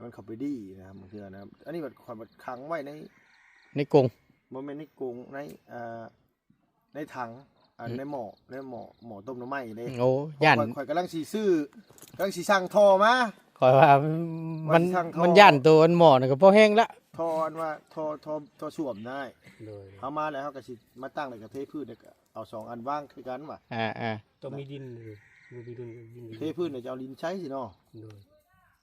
ມັນເຂົ້າໄປດີນະ ບາງເທື່ອນະ. ອັນນີ້ບັດ ຂ້ອຍບັດຂັງໄວ້ໃນ ໃນກົງ ບໍ່ແມ່ນໃນກົງ ໃນ ເອີ ໃນຖັງ ອັນ ອືມ ໃນໝໍ້ ໃນໝໍ້ ໝໍ້ຕົ້ມໜໍ່ໄມ້ເດ້. ໂອ້ ຢ້ານ ຂ້ອຍ ຂ້ອຍກຳລັງຊິຊື້ ກຳລັງຊິສັ່ງທໍ່ມາ. ຂ້ອຍວ່າມັນ ວ່າຊິສັ່ງທໍ່ ມັນຢ້ານໂຕອັນໝໍ້ນັ້ນກໍພໍແຮງລະ ທໍ່ອັນວ່າ ທໍ່ ທໍ່ ທໍ່ສ້ວມນະ. ໂດຍ ເຮົາມາແລ້ວ ເຮົາກໍຊິມາຕັ້ງ ແລ້ວກໍເທພື້ນ ແລ້ວກໍເອົາສອງອັນວາງຄືກັນວ່າ. ອ່າໆ ຕ້ອງມີດິນ ບໍ່ມີດິນ ດິນ ເທພື້ນ ແລ້ວຈະເອົາດິນໃສ່ຊີ້ເນາະ. ໂດຍ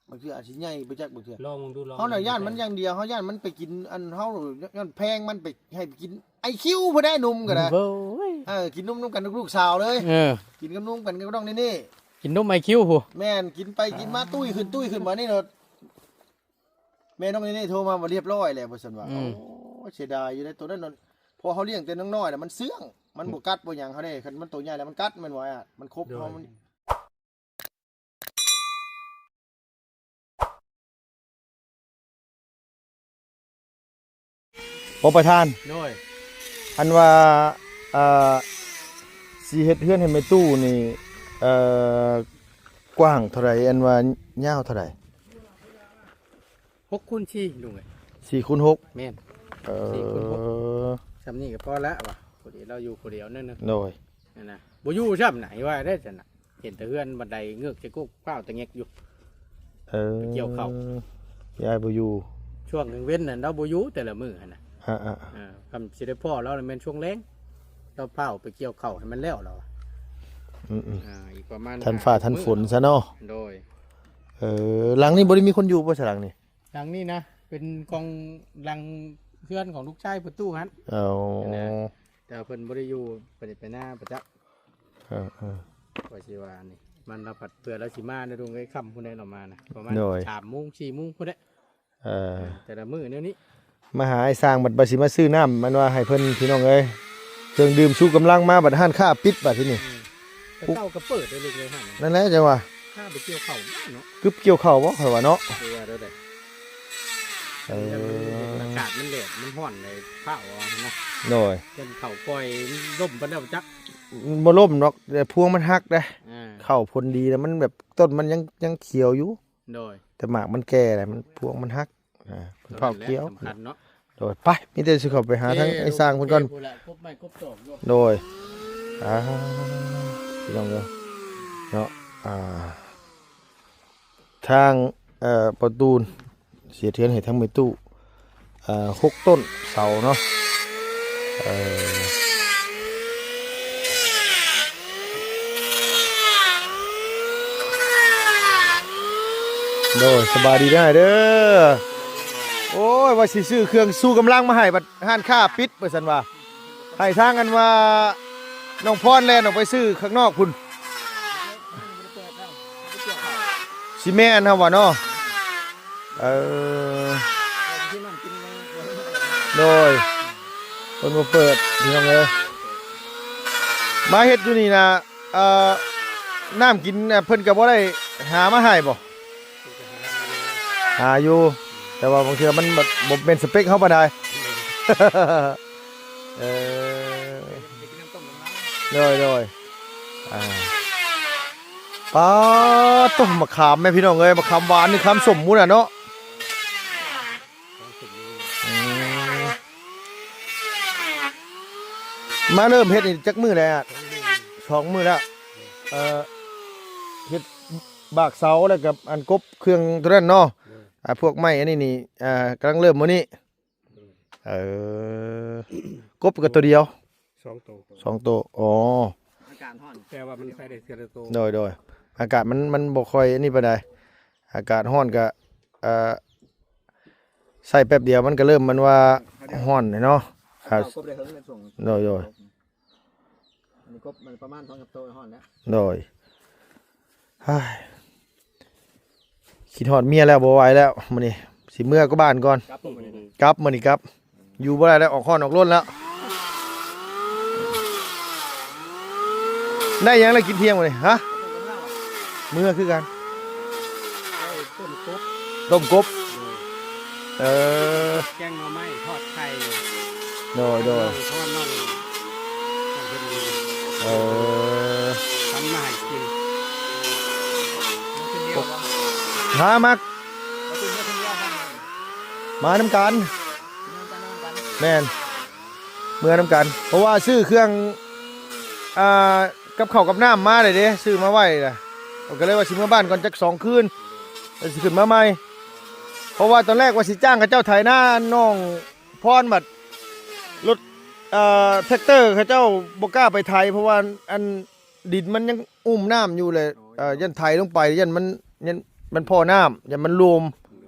ບາງເທື່ອອາດຊິໃຫຍ່ບໍ່ຈັກ ບາງເທື່ອ ລອງເບິ່ງດູ ລອງ ເຮົານະຢ້ານມັນຢ່າງດຽວ ເຮົາຢ້ານມັນໄປກິນອັນ ເຮົາຍ້ອນແພງ ມັນໄປໃຫ້ໄປກິນໄອຄິວພຸ້ນແຫຼະ ໜຸ່ມກໍໄດ້. ໂອ້ຍ ເອີ ກິນນົມນຳກັນກັບລູກສາວເລີຍ. ເອີ ກິນກັບນົມກັນກັບນ້ອງເນເນ່ ກິນນົມໄອຄິວພຸ້ນ. ແມ່ນ ກິນໄປກິນມາ ຕຸ້ຍຂຶ້ນ ຕຸ້ຍຂຶ້ນ ບາດນີ້ໂລດ ແມ່ນ້ອງເນເນ່ໂທມາວ່າລຽບຮ້ອຍແລ້ວ ວ່າຊັ້ນວ່າ. ອືມ ໂອ້ ເສຍດາຍຢູ່ເດ້ ໂຕນັ້ນ ເພາະເຮົາລ້ຽງແຕ່ນ້ອຍໆ ມັນເຊື່ອງ ມັນ ອືມ ບໍ່ກັດບໍ່ຫຍັງເຮົາເດ້. ຄັນມັນໂຕໃຫຍ່ແລ້ວມັນກັດ ແມ່ນບໍ່ອ້າຍ? ມັນຄົບເຮົາ ໂດຍ ມັນ ບໍ່ປະທານ ໂດຍ ອັນວ່າ ເອີ ຊິເຮັດເຮືອນໃຫ້ແມ່ຕູ້ນີ້ ເອີ ກວ້າງເທົ່າໃດ? ອັນວ່າຍາວເທົ່າໃດ? ຫົກຄູນສີ່ ລຸງເອີຍ ສີ່ຄູນຫົກ ແມ່ນ ເອີ ສີ່ຄູນຫົກ ຊ່ຳນີ້ກໍພໍແລ້ວວ່າ ພໍດີລາວຢູ່ຜູ້ດຽວນັ້ນນະ. ໂດຍ ນັ້ນນະ ບໍ່ຢູ່ຊ່ຳນະ ວ່າໄດ້ຊັ້ນນະ. ເຫັນແຕ່ເຮືອນບັນໄດເງືອກໃສ່ກົກພ້າວຕະແງກຢູ່. ເອີ ໄປກ່ຽວເຂົ້າ ຍາຍບໍ່ຢູ່ ຊ່ວງກາງເວັນນັ້ນລາວບໍ່ຢູ່ແຕ່ລະມື້ຫັ້ນນະ. ອ່າໆ ເອີ ຄຳຊິໄດ້ພໍ້ລາວແມ່ນຊ່ວງແລງ ລາວພ້າວໄປກ່ຽວເຂົ້າໃຫ້ມັນແລ້ວລາວ. ອືມໆ ອ່າ ອີກປະມານ ທັນຟ້າທັນຝົນຊະເນາະ. ໂດຍ ເອີ ຫຼັງນີ້ບໍ່ໄດ້ມີຄົນຢູ່ບໍ່ຊະ? ຫຼັງນີ້ ຫຼັງນີ້ນະ ເປັນກອງຫຼັງເຮືອນຂອງລູກຊາຍປະຕູຫັ້ນ. ເອົາ ແຕ່ເພິ່ນບໍ່ໄດ້ຢູ່ ໄປໄຮ່ໄປນາປະຈຳ. ເອີໆ ວ່າຊິວ່ານີ້ ມັນລະພັດເພື່ອລາວຊິມາໃນດົງໄອ້ຄ່ຳພຸ້ນໃດລາວມານະ ປະມານ ໂດຍ ສາມໂມງ ສີ່ໂມງພຸ້ນແຫຼະ. ເອີ ແຕ່ລະມື້ແນວນີ້ ມາຫາອ້າຍຊ່າງ ບັດ ບັດຊິມາຊື້ນ້ຳ ມັນວ່າໃຫ້ເພິ່ນ ພີ່ນ້ອງເອີຍ ເຄື່ອງດື່ມຊູກຳລັງມາ ບັດຮ້ານຄ້າປິດບາດທີນີ້. ອືມ ເຂົາເຈົ້າກໍເປີດໄດ້ເລີຍຮ້ານນັ້ນ. ນັ້ນແຫຼະຈັ່ງວ່າ ຖ້າໄປກ່ຽວເຂົ້າເນາະ ກຶບກ່ຽວເຂົ້າບໍ່ ຂ້ອຍວ່າເນາະ. ຄືວ່າແນວໃດ ເອີ ອາກາດມັນແດດມັນຮ້ອນເລີຍ ຟ້າວເອົານະ. ໂດຍ ເປັນເຂົ້າປ່ອຍລົ້ມໄປແລ້ວຈັກ. ບໍ່ລົ້ມດອກ ແຕ່ພວງມັນຫັກເດ້. ອ່າ ເຂົ້າຜົນດີນະ ມັນແບບຕົ້ນມັນຍັງ ຍັງຂຽວຢູ່. ໂດຍ ແຕ່ໝາກມັນແກ່ແລ້ວ ມັນພວງມັນຫັກ ອ່າ ມັນເຜົາກ່ຽວ. ສຳຄັນເນາະ. ໂດຍ ໄປ ມີແຕ່ຊິເຂົ້າໄປຫາທາງ ເອີ ໄອ້ຊ່າງເພິ່ນກ່ອນ. ໂດຍ ອ່າ ພີ່ນ້ອງເອີຍເນາະ ອ່າ ທາງ ເອີ ປະຕູນ ເສຍເທນໃຫ້ທາງແມ່ຕູ້ ເອີ ຫົກຕົ້ນເສົາເນາະ. ເອີ ໂດຍ ສະບາຍດີເດີ ເດີ. ໂອ້ຍ ວ່າຊິຊື້ເຄື່ອງຊູກຳລັງມາໃຫ້ ບັດຮ້ານຄ້າປິດ ວ່າຊັ້ນວ່າ ໃຫ້ທາງອັນວ່າ ນ້ອງພອນແລ່ນອອກໄປຊື້ຂ້າງນອກພຸ້ນ. ຊິແມ່ນເຮົາວ່າເນາະ. ເອີ ໂດຍ ເພິ່ນບໍ່ເປີດ ພີ່ນ້ອງເອີຍ. ມາເຮັດຢູ່ນີ້ນະ ເອີ ນ້ຳກິນ ເພິ່ນກໍບໍ່ໄດ້ຫາມາໃຫ້ບໍ່? ຫາຢູ່ ແຕ່ວ່າບາງເທື່ອມັນແບບບໍ່ແມ່ນສະເປັກເຮົາປານໃດ. ເອີ ໂດຍໆ ອ່າ ປາດໂທ້ ໝາກຂາມແມ່ພີ່ນ້ອງເອີຍ ໝາກຂາມຫວານນີ້ ຂາມສົ້ມພຸ້ນນະເນາະ. ອືມ ມາເລີ່ມເຮັດນີ້ຈັກມື້ແລ້ວ? ສອງມື້ແລ້ວ. ເອີ ເຮັດບາກເສົາ ແລ້ວກໍອັນກົບເຄື່ອງຕົວນັ້ນເນາະ. ອ່າ ພວກໄມ້ອັນນີ້ນີ້ ອ່າ ກຳລັງເລີ່ມມື້ນີ້. ເອີ ກົບກໍຕົວດຽວ ສອງໂຕ ສອງໂຕ. ອໍ ອາກາດຮ້ອນ ແຕ່ວ່າມັນໃສ່ໄດ້ເທື່ອລະໂຕ. ໂດຍໆ ອາກາດມັນ ມັນບໍ່ຄ່ອຍອັນນີ້ປານໃດ. ອາກາດຮ້ອນກໍ ເອີ ໃສ່ແປັບດຽວມັນກໍເລີ່ມ ມັນວ່າຮ້ອນເນາະ. ອ່າ ກົບໄດ້ເຫິງໃນຊ່ວງ ໂດຍໆ ອັນນີ້ກົບມັນປະມານສອງສາມໂຕ ຮ້ອນແລ້ວ. ໂດຍ ເຮີ້ຍ ຄິດຮອດເມຍແລ້ວ ບໍ່ໄຫວແລ້ວມື້ນີ້ ຊິເມືອກັບບ້ານກ່ອນ. ກັບມື້ນີ້ ກັບມື້ນີ້ກັບ ຢູ່ບໍ່ໄດ້ແລ້ວ ອອກຮ້ອນອອກລົນແລ້ວ. ໄດ້ຫຍັງແລ້ວກິນທ່ຽງມື້ນີ້? ຮະ ເມືອຄືກັນ. ຕົ້ມກົບ ຕົ້ມກົບ. ເອີ ແກງໜໍ່ໄມ້ ທອດໄຂ່. ໂດຍໆ ເອີ ທຳມາໃຫ້ກິນ. ຫາມັກ ມານຳກັນ. ແມ່ນ ເມືອນຳກັນ ເພາະວ່າຊື້ເຄື່ອງ ອ່າ ກັບເຂົ້າກັບນ້ຳມາແລ້ວເດ້ ຊື້ມາໄວ້ລະ ກໍເລີຍວ່າຊິເມືອບ້ານກ່ອນຈັກສອງຄືນ ແລ້ວຊິຂຶ້ນມາໃໝ່. ເພາະວ່າຕອນແລກວ່າຊິຈ້າງເຂົາເຈົ້າໄຖນານ້ອງພອນ ບັດລົດ ເອີ ແທັກເຕີເຂົາເຈົ້າບໍ່ກ້າໄປໄຖ ເພາະວ່າອັນ ດິນມັນຍັງອຸ້ມນ້ຳຢູ່ແຫຼະ ເອີ ຢ້ານໄຖລົງໄປ ຢ້ານມັນ ຢ້ານມັນພໍ້ນ້ຳ ຢ້ານມັນໂລມ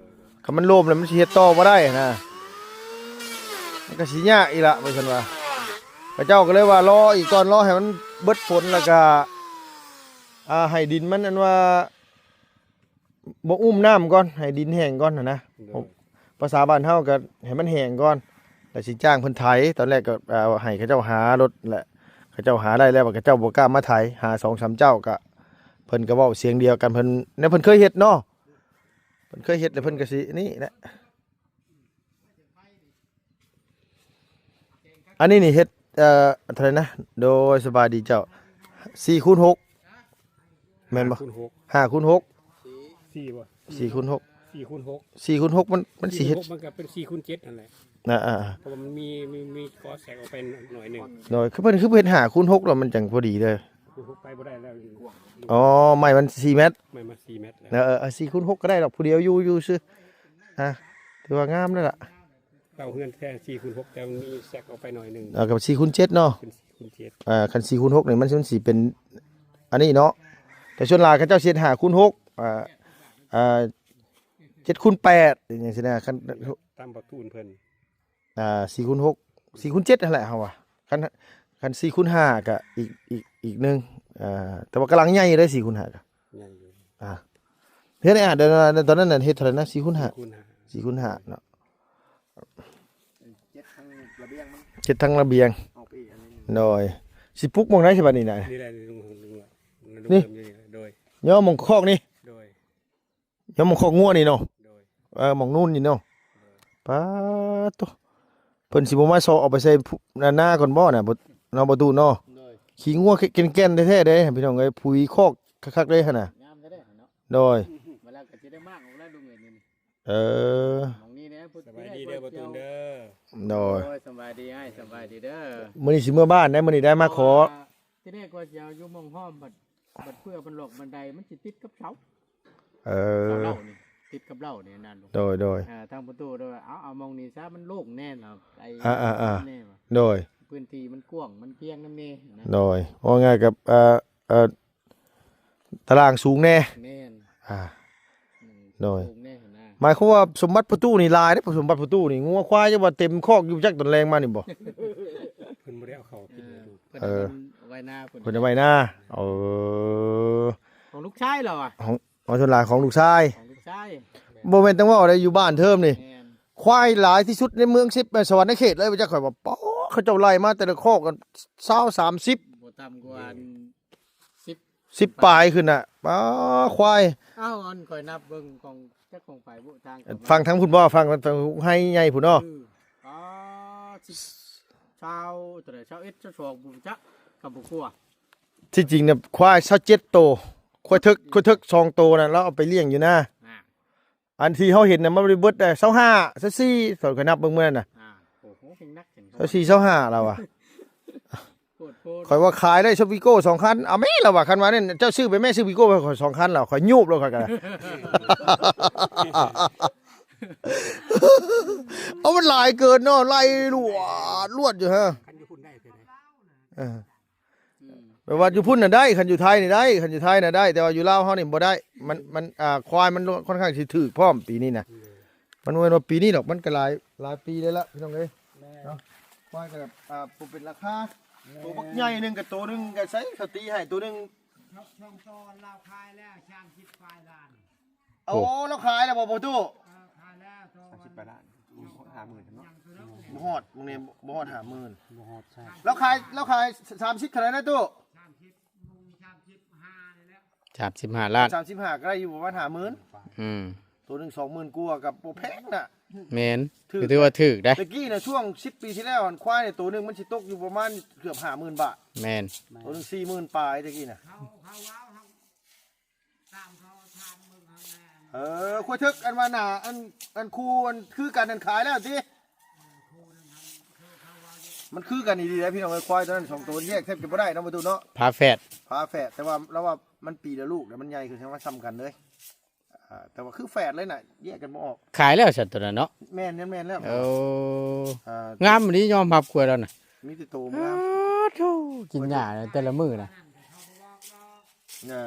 ໂດຍ ຄັນມັນໂລມແລ້ວມັນຊິເຮັດຕໍ່ບໍ່ໄດ້ນະ ມັນກໍຊິຍາກອີກລະ ວ່າຊັ້ນວ່າ. ເຂົາເຈົ້າກໍເລີຍວ່າລໍອີກກ່ອນ ລໍໃຫ້ມັນເບິດຝົນ ແລ້ວກໍ ອ່າ ໃຫ້ດິນມັນ ອັນວ່າ ບໍ່ອຸ້ມນ້ຳກ່ອນ ໃຫ້ດິນແຫ້ງກ່ອນຫັ້ນນະ ໂດຍ ພາສາບ້ານເຮົາກໍໃຫ້ມັນແຫ້ງກ່ອນ ແລ້ວຊິຈ້າງເພິ່ນໄຖ. ຕອນແລກກໍ ເອີ ໃຫ້ເຂົາເຈົ້າຫາລົດແຫຼະ ເຂົາເຈົ້າຫາໄດ້ແລ້ວ ເຂົາເຈົ້າບໍ່ກ້າມາໄຖ ຫາສອງສາມເຈົ້າ ກໍເພິ່ນກໍເວົ້າສຽງດຽວກັນ ເພິ່ນ ແນວເພິ່ນເຄີຍເຮັດເນາະ ເພິ່ນເຄີຍເຮັດ ແລ້ວເພິ່ນກໍຊິນີ້ແຫຼະ. ອັນນີ້ນີ້ເຮັດ ເອີ ເທົ່າໃດນະ? ໂດຍ ສະບາຍດີເຈົ້າ ສີ່ຄູນຫົກ ແມ່ນບໍ່? ຫ້າຄູນຫົກ ຫ້າຄູນຫົກ ສີ່ບໍ່? ສີ່ຄູນຫົກ ສີ່ຄູນຫົກ ສີ່ຄູນຫົກ ມັນ ມັນຊິເຮັດ ສີ່ຄູນຫົກ ມັນກໍເປັນສີ່ຄູນເຈັດຫັ້ນແຫຼະ ອ່າໆ ເພາະວ່າມັນມີ ມີ ມີກໍແຊກອອກໄປໜ້ອຍໜຶ່ງ ໂດຍ ຄືເພິ່ນ ຄືເພິ່ນເຮັດຫ້າຄູນຫົກແລ້ວມັນຈັ່ງພໍດີເດີ ຄູນຫົກໄປບໍ່ໄດ້ແລ້ວ ອໍ ໄມ້ມັນສີ່ແມັດ ໄມ້ມັນສີ່ແມັດແລ້ວ ເອີໆ ສີ່ຄູນຫົກກໍໄດ້ດອກ ຜູ້ດຽວຢູ່ ຢູ່ຊື່ ອ່າ ຖືວ່າງາມແລ້ວລະ. ເຕົາເຮືອນແທ້ສີ່ຄູນຫົກ ແຕ່ມັນມີແຊກອອກໄປໜ້ອຍໜຶ່ງ ເອີ ກໍສີ່ຄູນເຈັດເນາະ ເປັນສີ່ຄູນເຈັດ ເອີ ຄັນສີ່ຄູນຫົກນີ້ມັນ ມັນຊິເປັນອັນນີ້ເນາະ ແຕ່ສ່ວນຫຼາຍເຂົາເຈົ້າຊິເຮັດຫ້າຄູນຫົກ ອ່າ ອ່າ ເຈັດຄູນແປດ ຈັ່ງຊີ້ນະ ຄັນ ຕາມປະຕູນເພິ່ນ ອ່າ ສີ່ຄູນຫົກ ສີ່ຄູນເຈັດຫັ້ນແຫຼະເຮົາວ່າ ຄັນ ຄັນສີ່ຄູນຫ້າກໍອີກ ອີກ ອີກໜຶ່ງ ອ່າ ແຕ່ວ່າກຳລັງໃຫຍ່ເດ້ ສີ່ຄູນຫ້າກໍ ໃຫຍ່ຢູ່ ອ່າ ເຮັດໃຫ້ອ່ານ ຕອນນັ້ນເຮັດເທົ່າໃດນະ? ສີ່ຄູນຫ້າ ສີ່ຄູນຫ້າ ສີ່ຄູນຫ້າເນາະ ເຈັດທັງລະບຽງມັນ ເຈັດທັງລະບຽງ ອອກໄປອີກອັນໜຶ່ງ ໂດຍ ຊິປຸກໝ່ອງໃດຊິບັດນີ້ນະ? ນີ້ແຫຼະ ນີ້ ໂດຍ ຍໍໝ່ອງຄອກນີ້ ໂດຍ ຍ້ອນໝ່ອງຄອກງົວນີ້ເນາະ ໂດຍ ເອີ ໝ່ອງນູນນີ້ເນາະ ໂດຍ ປາດໂທ້ ເພິ່ນຊິບໍ່ມາເຊາະເອົາໄປໃສ່ນາ ນາກ່ອນບໍ່ນະ ບໍ່ ເນາະ ບໍ່ຕູ້ເນາະ ໂດຍ ຂີ້ງົວແກ່ນໆ ແທ້ໆ ເດ້ພີ່ນ້ອງເອີຍ ຜຸຍຄອກຄັກໆ ເດ້ຫັ້ນນະ ງາມແທ້ໆ ເນາະ ໂດຍ ມາແລ້ວກໍຊິໄດ້ມາກອອກແລ້ວລຸງເອີຍ ນີ້ ເອີ ໝ່ອງນີ້ແຫຼະ ສະບາຍດີເດີ ບໍ່ຕູນເດີ ໂດຍ ໂດຍ ສະບາຍດີອ້າຍ ສະບາຍດີເດີ ມື້ນີ້ຊິເມືອບ້ານໄດ໋ ມື້ນີ້ໄດ້ມາຂໍ ເພາະວ່າ ທີແລກວ່າຊິເອົາຢູ່ໝ່ອງຫ້ອມ ບັດ ບັດເພື່ອມັນຫຼອກບັນໄດ ມັນຊິຕິດກັບເສົາ ເອີ ເສົາເຫຼົ່ານີ້ ຕິດກັບເຫຼົ່ານີ້ນະ ໂດຍ ໂດຍ ເອີ ທາງປະຕູໂດຍ ເອົາ ເອົາໝ່ອງນີ້ຊະ ມັນໂລ່ງແນ່ນະ ໄອ້ ອ່າໆໆ ແນ່ວ່າ ໂດຍ ພື້ນທີ່ມັນກວ້າງ ມັນພຽງນຳແນ່ນະ ໂດຍ ເວົ້າງ່າຍກັບ ເອີ ເອີ ຕາລ່າງສູງແນ່ ແມ່ນ ອ່າ ອືມ ໂດຍ ສູງແນ່ຫັ້ນນະ ໝາຍຄວາມວ່າສົມບັດປະຕູນີ້ຫຼາຍເດ້ ສົມບັດປະຕູນີ້ ງົວຄວາຍຈະວ່າເຕັມຄອກຢູ່ຈັກຕອນແລງມານີ້ບໍ່ ເພິ່ນບໍ່ໄດ້ເອົາເຂົ້າກິນ ເອີ ເພິ່ນ ເອີ ເອົາໄວ້ນາ ເພິ່ນ ເພິ່ນເອົາໄວ້ນາ ເອີ ຂອງລູກຊາຍລາວອະ ຂອງ ເອົາ ສ່ວນຫຼາຍຂອງລູກຊາຍ ຂອງລູກຊາຍ ບໍ່ແມ່ນແຕ່ເວົ້າໄດ໋ ຢູ່ບ້ານເທີມນີ້ ແມ່ນ ຄວາຍຫຼາຍທີ່ສຸດໃນເມືອງສິບ ແມ່ນສະຫວັນນະເຂດເລີຍ ເຈົ້າ ຂ້ອຍວ່າ ປາ ເຂົາເຈົ້າໄລ່ມາແຕ່ລະຄອກ ຊາວ ສາມສິບ ບໍ່ຕ່ຳກວ່າ ສິບ ສິບປາຍຂຶ້ນນະ ປາ ຄວາຍ ເອົ້າ ອັນຂ້ອຍນັບເບິ່ງຂອງ ຈັກຂອງໃຜບຸ ທາງ ຟັງທາງພຸ້ນບໍ່ ຟັງ ທາງໄຮ່ໃຫຍ່ພຸ້ນເນາະ ອື ປາ ສິບ ຊາວ ເທົ່າໃດ ຊາວເອັດ ຊາວສອງ ບໍ່ຈັກ ກໍບໍ່ກົວ ທີ່ຈິງນະ ຄວາຍຊາວເຈັດໂຕ ຄວາຍເຖິກ ຄວາຍເຖິກສອງໂຕນະ ລາວເອົາໄປລ້ຽງຢູ່ນາ ອ່າ ອັນທີ່ເຮົາເຫັນນະ ມັນບໍ່ໄດ້ເບິດໄດ໋ ຊາວຫ້າ ຊາວສີ່ ຂ້ອຍນັບເບິ່ງມື້ນັ້ນນະ ອ່າ ໂອ້ໂຫ ຍັງໜັກ ຊາວສີ່ ຊາວຫ້າລາວວ່າ ໂພດໂພດ ຂ້ອຍວ່າຂາຍໄດ້ຊະວີໂກ້ສອງຄັນ ເອົາແມ່ລາວວ່າ ຄັນວ່ານັ້ນ ເຈົ້າຊື້ໄປແມ່ ຊື້ວີໂກ້ໃຫ້ຂ້ອຍສອງຄັນລາວ ຂ້ອຍໂຍບລາວ ຂ້ອຍກໍໄດ້ ເອົາ ມັນຫຼາຍເກີນເນາະ ໄລ່ລວດ ລວດຢູ່ຮະ ຄັນຢູ່ພຸ້ນໄດ້ເທົ່າໃດ ເອີ ອືມ ແບບວ່າຢູ່ພຸ້ນນະໄດ້ ຄັນຢູ່ໄທນີ້ໄດ້ ຄັນຢູ່ໄທນະໄດ້ ແຕ່ວ່າຢູ່ລາວເຮົານີ້ບໍ່ໄດ້ ມັນ ມັນ ອ່າ ຄວາຍມັນຄ່ອນຂ້າງຊິຖືກພ້ອມປີນີ້ນະ ອືມ ມັນບໍ່ແມ່ນວ່າປີນີ້ດອກ ມັນກໍຫຼາຍ ຫຼາຍປີແລ້ວລະ ພີ່ນ້ອງເອີຍ ແມ່ນ ເນາະ ຄວາຍກໍແບບ ອ່າ ບໍ່ເປັນລາຄາ ແມ່ນ ໂຕບັກໃຫຍ່ໜຶ່ງກັບໂຕໜຶ່ງກໍໃຊ້ເຂົາຕີໃຫ້ໂຕໜຶ່ງ ສອງໂຕລາວຂາຍແລ້ວ ສາມສິບປາຍລ້ານ ໂອ້ ໂອ້ ລາວຂາຍແລ້ວບໍ່ ພໍ່ຕູ້? ເອີ ຂາຍແລ້ວ ສາມສິບປາຍລ້ານ ບໍ່ຮອດຫ້າໝື່ນເນາະ ບໍ່ຮອດ ມື້ນີ້ບໍ່ຮອດຫ້າໝື່ນ ບໍ່ຮອດ ໃຊ່ ລາວຂາຍ ລາວຂາຍສາມສິບເທົ່າໃດນະຕູ້? ສາມສິບ ສາມສິບຫ້ານີ້ແຫຼະ ສາມສິບຫ້າລ້ານ ສາມສິບຫ້າກໍໄດ້ຢູ່ປະມານຫ້າໝື່ນ ອືມ ໂຕໜຶ່ງສອງໝື່ນກວ່າກໍບໍ່ແພງນະ ແມ່ນ ຖືກ ກໍຖືວ່າຖືກໄດ໋ ແຕ່ກີ້ນະ ຊ່ວງສິບປີທີ່ແລ້ວຫັ້ນ ຄວາຍນີ້ໂຕໜຶ່ງມັນຊິຕົກຢູ່ປະມານເກືອບຫ້າໝື່ນບາດ ແມ່ນ ໂຕໜຶ່ງສີ່ໝື່ນປາຍແຕ່ກີ້ນະ ເຮົາ ເຮົາເວົ້າ ເຮົາ ຕາມເຂົາຖາມເບິ່ງເອົາແນ່ ເອີ ຄວາຍເຖິກອັນວ່າໜ້າ ອັນ ອັນຄູ່ ອັນຄືກັນນັ້ນຂາຍແລ້ວຕິ? ມັນຄືກັນອີ່ຫຼີເດ້ພີ່ນ້ອງເອີຍ ຄວາຍຕົວນັ້ນສອງໂຕແຍກແທບຈະບໍ່ໄດ້ເນາະ ປະຕູເນາະ. ຝາແຝດ ຝາແຝດ ແຕ່ວ່າລາວວ່າມັນປີລະລູກ ແລ້ວມັນໃຫຍ່ຂຶ້ນ ແສດງວ່າສ່ຳກັນເລີຍ. ອ່າ ແຕ່ວ່າຄືແຝດເລີຍນະ ແຍກກັນບໍ່ອອກ. ຂາຍແລ້ວຊັ້ນຕົວນັ້ນເນາະ? ແມ່ນ ແມ່ນແລ້ວ. ໂອ້ ອ່າ ງາມອີ່ຫຼີ ຍອມຮັບຄວາຍລາວນະ ມີແຕ່ໂຕງາມ. ໂອ້ໂທ້ ກິນຫຍ້າແຕ່ລະມື້ນະ. ເອີ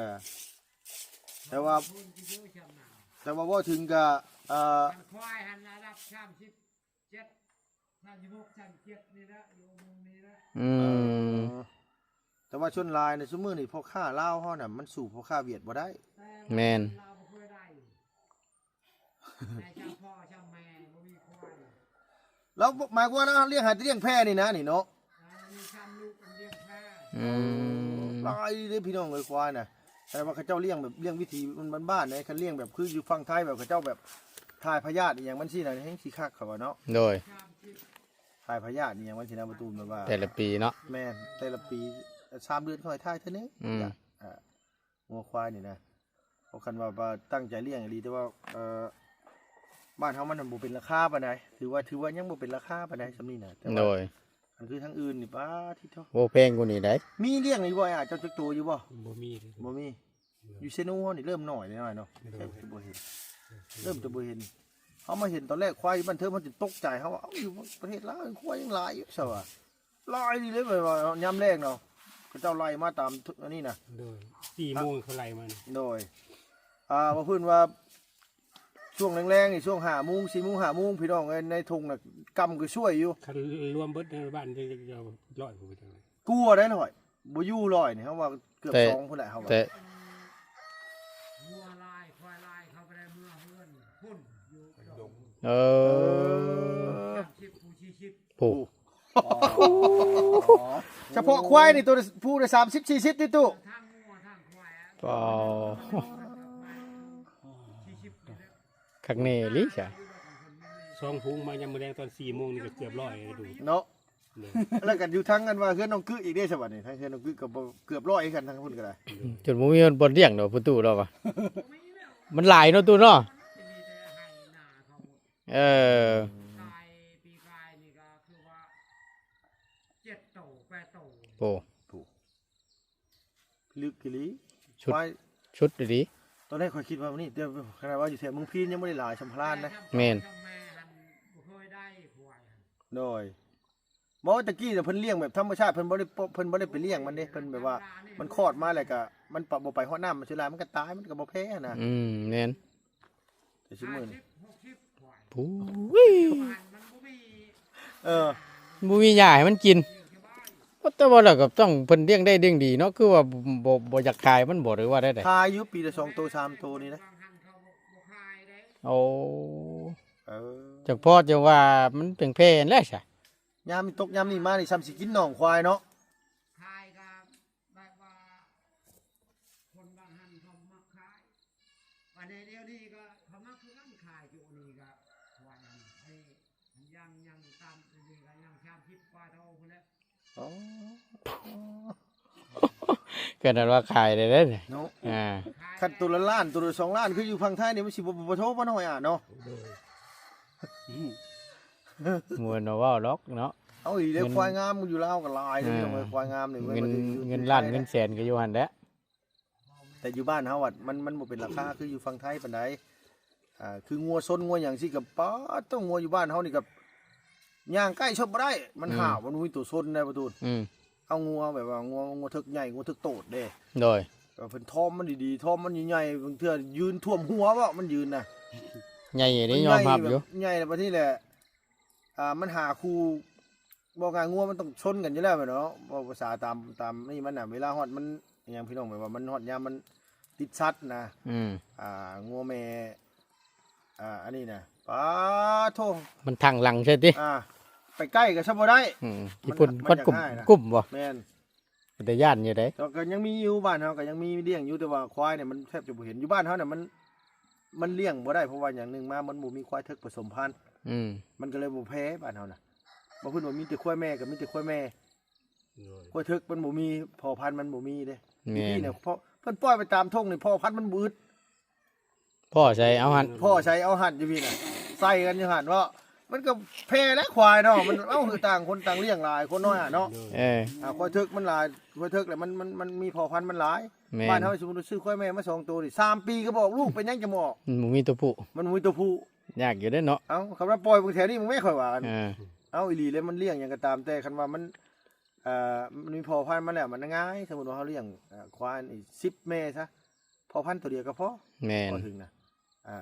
ແຕ່ວ່າ ແຕ່ວ່າເວົ້າເຖິງກະ ອ່າ ຄວາຍຫັ້ນລະດັບສາມສິບເຈັດ ສາມສິບຫົກ ສາມສິບເຈັດນີ້ແຫຼະ ຢູ່ມຸມນີ້ແຫຼະ. ອືມ ເອີ ແຕ່ວ່າສ່ວນຫຼາຍໃນຊຸມມື້ນີ້ ພໍ່ຄ້າລາວເຮົານະ ມັນສູ້ພໍ່ຄ້າຫວຽດບໍ່ໄດ້. ແມ່ນ ລາວບໍ່ເຄີຍໄດ້ ແຕ່ຈຳພໍ່ຈຳແມ່ບໍ່ມີຄວາຍ. ລາວໝາຍຄວາມວ່າລາວລ້ຽງໃຫ້ແຕ່ລ້ຽງແພນີ້ນະ ນີ້ເນາະ. ອືມ ຫຼາຍເດ້ພີ່ນ້ອງເອີຍ ຄວາຍນະ. ແຕ່ວ່າເຂົາເຈົ້າລ້ຽງແບບ ລ້ຽງວິຖີມັນບ້ານໆເດ້ ຄັນລ້ຽງແບບຄືຢູ່ຝັ່ງໄທ ແບບເຂົາເຈົ້າແບບຖ່າຍພະຍາດອີ່ຫຍັງມັນຊີ້ນະ ແຮ່ງຊິຄັກ ເຂົາວ່າເນາະ. ໂດຍ ຖ່າຍພະຍາດອີ່ຫຍັງມັນຊີ້ນະ ປະຕູນ ແບບວ່າ ແຕ່ລະປີເນາະ. ແມ່ນ ແຕ່ລະປີ ສາມເດືອນຄ່ອຍຖ່າຍເທື່ອໜຶ່ງ. ອືມ ອ່າ ງົວຄວາຍນີ້ນະ ເພາະຄັນວ່າ ວ່າຕັ້ງໃຈລ້ຽງອີ່ຫຼີ ແຕ່ວ່າ ເອີ ບ້ານເຮົາມັນບໍ່ເປັນລາຄາປານໃດ ຖືວ່າ ຖືວ່າຍັງບໍ່ເປັນລາຄາປານໃດຊ່ຳນີ້ນະ. ແຕ່ວ່າ ໂດຍ ຄັນຄືທາງອື່ນນີ້ ປາດທິໂທ ໂອ້ ແພງກວ່ານີ້ໄດ໋. ມີລ້ຽງຢູ່ບໍ່ອ້າຍ ເຈົ້າຈັກໂຕຢູ່ບໍ່? ບໍ່ມີເດ້ ບໍ່ມີ. ຢູ່ເຊໂນເຮົານີ້ເລີ່ມໜ້ອຍແລ້ວເນາະ ໂດຍ ແທບຈະບໍ່ເຫັນ ເລີ່ມຈະບໍ່ເຫັນ. ເຮົາມາເຫັນຕອນແລກຄວາຍຢູ່ບ້ານເທີມ ເຮົາຈົນຕົກໃຈ ເຮົາວ່າ ເອົ້າ ຢູ່ປະເທດລາວຄວາຍຍັງຫຼາຍຢູ່ຊະວ່າ. ຫຼາຍອີ່ຫຼີເດ້ ແບບວ່າຍາມແລງເນາະ ເຂົາເຈົ້າໄລ່ມາຕາມອັນນີ້ນະ. ໂດຍ ສີ່ໂມງເຂົາໄລ່ມານະ. ໂດຍ ອ່າ ວ່າເພິ່ນວ່າ ຊ່ວງແລງໆນີ້ ຊ່ວງຫ້າໂມງ ສີ່ໂມງ ຫ້າໂມງ ພີ່ນ້ອງເອີຍ ໃນທົ່ງນະ ກຳກໍຊ່ວຍຢູ່. ຄັນລວມເບິດໃນບ້ານ ຈະ ຈະ ຈະຮ້ອຍກວ່າ ຈັກ ກວ່າໄດ໋ ຮ້ອຍ ບໍ່ຢູ່ຮ້ອຍນີ້ ເຮົາວ່າເກືອບ ແຕ່ ສອງພຸ້ນແຫຼະ ເຮົາວ່າ ແຕ່ ງົວຫຼາຍ ຄວາຍຫຼາຍ ເຂົາບໍ່ໄດ້ເມືອເຮືອນພຸ້ນ ຢູ່ດົງ. ເອີ ເອີ ສາມສິບ ຜູ້ ສີ່ສິບ ຜູ້ ອໍ ສະເພາະຄວາຍນີ້ ໂຕຜູ້ລະສາມສິບ ສີ່ສິບຕິຕູ້. ທາງງົວ ທາງຄວາຍ ອໍ ສີ່ສິບນີ້ແຫຼະ. ຄັກແນ່ອີ່ຫຼີຊະ ສອງຝູງມາຍາມມື້ແລງຕອນສີ່ໂມງນີ້ກໍເກືອບຮ້ອຍແລ້ວດູເນາະ. ໂດຍ ແລ້ວກໍຢູ່ທາງອັນວ່າເຮືອນນ້ອງກຶອີກເດ້ຊະບັດນີ້ ທາງເຮືອນນ້ອງກຶກໍບໍ່ ເກືອບຮ້ອຍຄືກັນ ທາງພຸ້ນກໍໄດ້. ອືມ ຈົນບໍ່ມີບ່ອນລ້ຽງດອກປະຕູລາວວ່າ ມັນຫຼາຍເນາະຕູເນາະ. ເອີ ກາຍ ປີກາຍນີ້ກໍຄືວ່າ ເຈັດໂຕ ແປດໂຕ. ໂອ້ ລຶກອີ່ຫຼີ ຊຸດ ຄວາຍ ຊຸດອີ່ຫຼີ. ຕອນແລກຂ້ອຍຄິດວ່ານີ້ ແຕ່ຂະໜາດວ່າຢູ່ແຖວເມືອງພີນຍັງບໍ່ໄດ້ຫຼາຍສ່ຳພະລານນະ. ແມ່ນ ແມ່ຫັ້ນບໍ່ເຄີຍໄດ້ຄວາຍຫັ້ນ. ໂດຍ ບໍ່ ແຕ່ກີ້ນະເພິ່ນລ້ຽງແບບທຳມະຊາດ ເພິ່ນບໍ່ໄດ້ ເພິ່ນບໍ່ໄດ້ໄປລ້ຽງມັນເດ້ ເພິ່ນແບບວ່າມັນຄອດມາແລ້ວກະ ມັນປະ ບໍ່ໄປຮອດນ້ຳ ມັນຊິຫຼາຍ ມັນກະຕາຍ ມັນກະບໍ່ແພ້ນະ. ອືມ ແມ່ນ ແຕ່ຊຸມື້ນີ້ ຫ້າສິບ ຫົກສິບ ຜູ້ ເອີ ບໍ່ມີຫຍ້າໃຫ້ມັນກິນ. ແຕ່ວ່າແລ້ວກໍຕ້ອງ ເພິ່ນລ້ຽງໄດ້ລ້ຽງດີເນາະ ຄືວ່າບໍ່ ບໍ່ ບໍ່ຢາກຂາຍມັນບໍ່ ຫຼືວ່າແນວໃດ? ຂາຍຢູ່ປີລະສອງໂຕ ສາມໂຕນີ້ນະ. ໂອ້ ເອີ ຈັກພໍ ຈັ່ງວ່າມັນເປັນແພນັ້ນແຫຼະຊະ. ຍາມມັນຕົກຍາມນີ້ມານີ້ ຊ່ຳຊິກິນໜອງຄວາຍເນາະ. ຂາຍກໍແບບວ່າຄົນບາງຫັ້ນເຂົາມັກຂາຍ ບັດນີ້ດຽວນີ້ກໍເຂົາມັກຄືກັນ ຂາຍຢູ່ນີ້ກໍຄວາຍອັນນີ້ ຍັງ ຍັງຕາມນີ້ກໍຍັງສາມສິບກວ່າໂຕພຸ້ນແຫຼະ. ອໍ ຂະໜາດວ່າຂາຍໄດ້ເດ້ເນາະ. ອ່າ ຄັນໂຕລະລ້ານ ໂຕລະສອງລ້ານ ຄືຢູ່ຝັ່ງໄທນີ້ ມັນຊິບໍ່ ບໍ່ໂທບໍ່ນ້ອຍອະເນາະ. ໂດຍ ບໍ່ແມ່ນວ່າເວົ້າດອກເນາະ. ເອົາອີ່ເດ້ ຄວາຍງາມຢູ່ລາວກໍຫຼາຍເດ້ ຄວາຍງາມນີ້ ເງິນ ເງິນລ້ານເງິນແສນກໍຢູ່ຫັ້ນແຫຼະ. ແຕ່ຢູ່ບ້ານເຮົາອະ ມັນ ມັນບໍ່ເປັນລາຄາຄືຢູ່ຝັ່ງໄທປານໃດ. ອ່າ ຄືງົວຊົນງົວຫຍັງຊີ້ກໍ ປາດໂທ້ ງົວຢູ່ບ້ານເຮົານີ້ກໍຍ່າງໃກ້ຊົດບໍ່ໄດ້ ມັນຫ້າວ ມັນບໍ່ມີໂຕຊົນໄດ໋ປະຕູນ. ອືມ ເອົາງົວແບບວ່າງົວ ງົວເຖິກໃຫຍ່ ງົວເຖິກໂຕດເດ້. ໂດຍ ເພິ່ນທ້ອມມັນດີໆ ທ້ອມມັນໃຫຍ່ໆ ບາງເທື່ອຢືນຖ້ວມຫົວເບາະ ມັນຢືນນະ. ໃຫຍ່ເດ້ ຍອມຮັບຢູ່ ໃຫຍ່ແລ້ວບັດນີ້ແຫຼະ. ອ່າ ມັນຫາຄູ່ ເວົ້າງ່າຍ ງົວມັນຕ້ອງຊົນກັນຢູ່ແລ້ວແມ່ນເນາະ ເວົ້າພາສາຕາມ ຕາມນີ້ມັນນະ ເວລາຮອດມັນ ອີຫຍັງ ພີ່ນ້ອງ ແບບວ່າມັນຮອດຍາມມັນຕິດສັດນະ. ອືມ ອ່າ ງົວແມ່ ອ່າ ອັນນີ້ນະ ປາດໂທ້ ມັນຖັງຫຼັງໃຊ່ຕິ. ອ່າ ໄປໃກ້ກໍຊະບໍ່ໄດ້. ອືມ ມັນ ທີ່ເພິ່ນ ມັນ ມັນ ຄວັນກຸ້ມ ຢາກຮ້າຍນະ ກຸ້ມບໍ່? ແມ່ນ. ເປັນຕາຢ້ານຢູ່ເດ້. ແຕ່ກໍຍັງມີຢູ່ ບ້ານເຮົາກໍຍັງມີລ້ຽງຢູ່ ແຕ່ວ່າຄວາຍນີ້ມັນແທບຈະບໍ່ເຫັນ. ຢູ່ບ້ານເຮົານີ້ມັນ ມັນລ້ຽງບໍ່ໄດ້ ເພາະວ່າຫຍັງໜຶ່ງມາ ມັນບໍ່ມີຄວາຍເຖິກປະສົມພັນ. ອືມ ມັນກໍເລີຍບໍ່ແຜ່ບ້ານເຮົານະ. ບໍ່ ເພິ່ນວ່າມີແຕ່ຄວາຍແມ່ ກໍມີແຕ່ຄວາຍແມ່. ໂດຍ ຄວາຍເຖິກມັນບໍ່ມີ ພໍ່ພັນມັນບໍ່ມີເດ້. ແມ່ນ ເພິ່ນປ່ອຍໄປຕາມທົ່ງນີ້ ພໍ່ພັນມັນບໍ່ອຶດ. ພໍໃສ່ເອົາຫັ້ນ ພໍໃສ່ເອົາຫັ້ນຢູ່ພີ້ນະ ໃສ່ກັນຢູ່ຫັ້ນເນາະ. ມັນກໍແພ້ແຫຼະຄວາຍເນາະ ມັນ ເອົ້າ ຄືຕ່າງຄົນຕ່າງລ້ຽງຫຼາຍ ຄົນນ້ອຍຫັ້ນເນາະ. ໂດຍ ເອີ ອ່າ ຄວາຍເຖິກມັນຫຼາຍ ຄວາຍເຖິກແຫຼະ ມັນ ມັນ ມັນມີພໍ່ພັນມັນຫຼາຍ. ແມ່ນ ບ້ານເຮົາສົມມຸດຊື້ຄວາຍແມ່ມາສອງໂຕນີ້ ສາມປີກໍບໍ່ອອກລູກ ເປັນຫຍັງຈະບໍ່ອອກ? ມັນບໍ່ມີຕົວຜູ້ ມັນບໍ່ມີຕົວຜູ້ ຍາກຢູ່ເດ້ເນາະ. ເອົ້າ ຄຳວ່າປ່ອຍເບິ່ງແຖວນີ້ ມຶງແມ່ນ ຂ້ອຍວ່າ ເອີ ເອົ້າ ອີ່ຫຼີແຫຼະ ມັນລ້ຽງຫຍັງກໍຕາມແຕ່ ຄັນວ່າມັນ ເອີ ມັນມີພໍ່ພັນມາແລ້ວ ມັນງ່າຍ. ສົມມຸດວ່າເຮົາລ້ຽງ ເອີ ຄວາຍນີ້ສິບແມ່ຊະ ພໍ່ພັນໂຕດຽວກໍພໍ. ແມ່ນ ພໍເຖິງນະ ອ່າ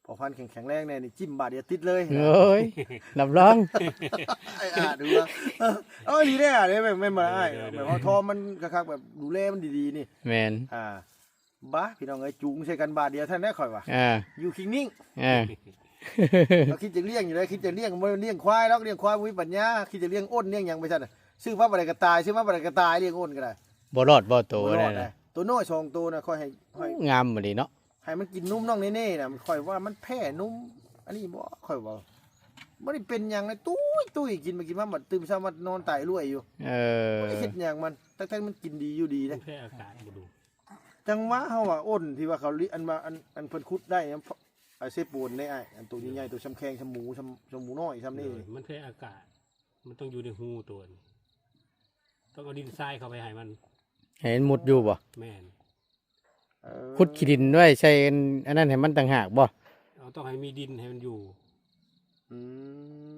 ພໍ່ພັນແຂງ ແຂງແຮງແດ່ນີ້ ຈິ້ມບາດດຽວຕິດເລີຍ. ໂອ້ຍ ຮັບຮອງ ອ້າຍອາດ ເອີ ເອົາອີ່ຫຼີເດ້ ເດ້ ແມ່ນ ແມ່ນບໍ່ອ້າຍ? ໂດຍ ໂດຍ ແບບເຮົາທອມມັນຄັກໆ ແບບດູແລມັນດີໆນີ້. ແມ່ນ ອ່າ ບ້າ ພີ່ນ້ອງເອີຍ ຈູງໃສ່ກັນບາດດຽວເທົ່ານັ້ນແຫຼະ ຂ້ອຍວ່າ ອ່າ ຢູ່ຄິງນິ້ງ ອ່າ ເຮົາຄິດຈະລ້ຽງຢູ່ເດ້ ຄິດຈະລ້ຽງ ບໍ່ໄດ້ລ້ຽງຄວາຍດອກ ລ້ຽງຄວາຍບໍ່ມີປັນຍາ ຄິດຈະລ້ຽງອົນລ້ຽງຫຍັງໄປຊັ້ນນະ ຊື້ມາບໍ່ໄດ້ກໍຕາຍ ຊື້ມາບໍ່ໄດ້ກໍຕາຍ ລ້ຽງອົນກໍໄດ້. ບໍ່ລອດບໍ່ໂຕນັ້ນນະ? ໂຕນ້ອຍສອງໂຕນະ ຂ້ອຍໃຫ້ ໂອ້ ງາມອີ່ຫຼີເນາະ. ໃຫ້ມັນກິນນົມນ້ອງເນເນ່ນະ ຂ້ອຍວ່າມັນແພ້ນົມ ອັນນີ້ບໍ່ ຂ້ອຍເວົ້າ ບໍ່ໄດ້ເປັນຫຍັງເລີຍ ຕຸ້ຍໆ ກິນໄປກິນມາ ບັດຕື່ນເຊົ້າມານອນຕາຍລວຍຢູ່. ເອີ ບໍ່ໄດ້ເຮັດຫຍັງມັນ ຕັ້ງແຕ່ມັນກິນດີຢູ່ດີເດ້. ມັນແພ້ອາກາດບໍ່ດູ. ຈັ່ງຫວະ ເຮົາວ່າອົນທີ່ວ່າເຂົາລິ ອັນວ່າ ອັນ ອັນເພິ່ນຂຸດໄດ້ນຳ ອາ ເຊໂປນເດ້ອ້າຍ ອັນໂຕໃຫຍ່ໆ ໂຕຊ່ຳແຂ້ງ ຊ່ຳໝູ ຊ່ຳ ຊ່ຳໝູນ້ອຍ ຊ່ຳນີ້. ໂດຍ ມັນແພ້ອາກາດ ມັນຕ້ອງຢູ່ໃນຮູໂຕນີ້ ຕ້ອງເອົາດິນຊາຍເຂົ້າໄປໃຫ້ມັນ ໃຫ້ມັນມຸດຢູ່ບໍ່? ແມ່ນ. ເອີ ຂຸດຂີ້ດິນໄວ້ໃສ່ອັນ ອັນນັ້ນໃຫ້ມັນຕ່າງຫາກບໍ່? ເອົາ ຕ້ອງໃຫ້ມີດິນໃຫ້ມັນຢູ່. ອືມ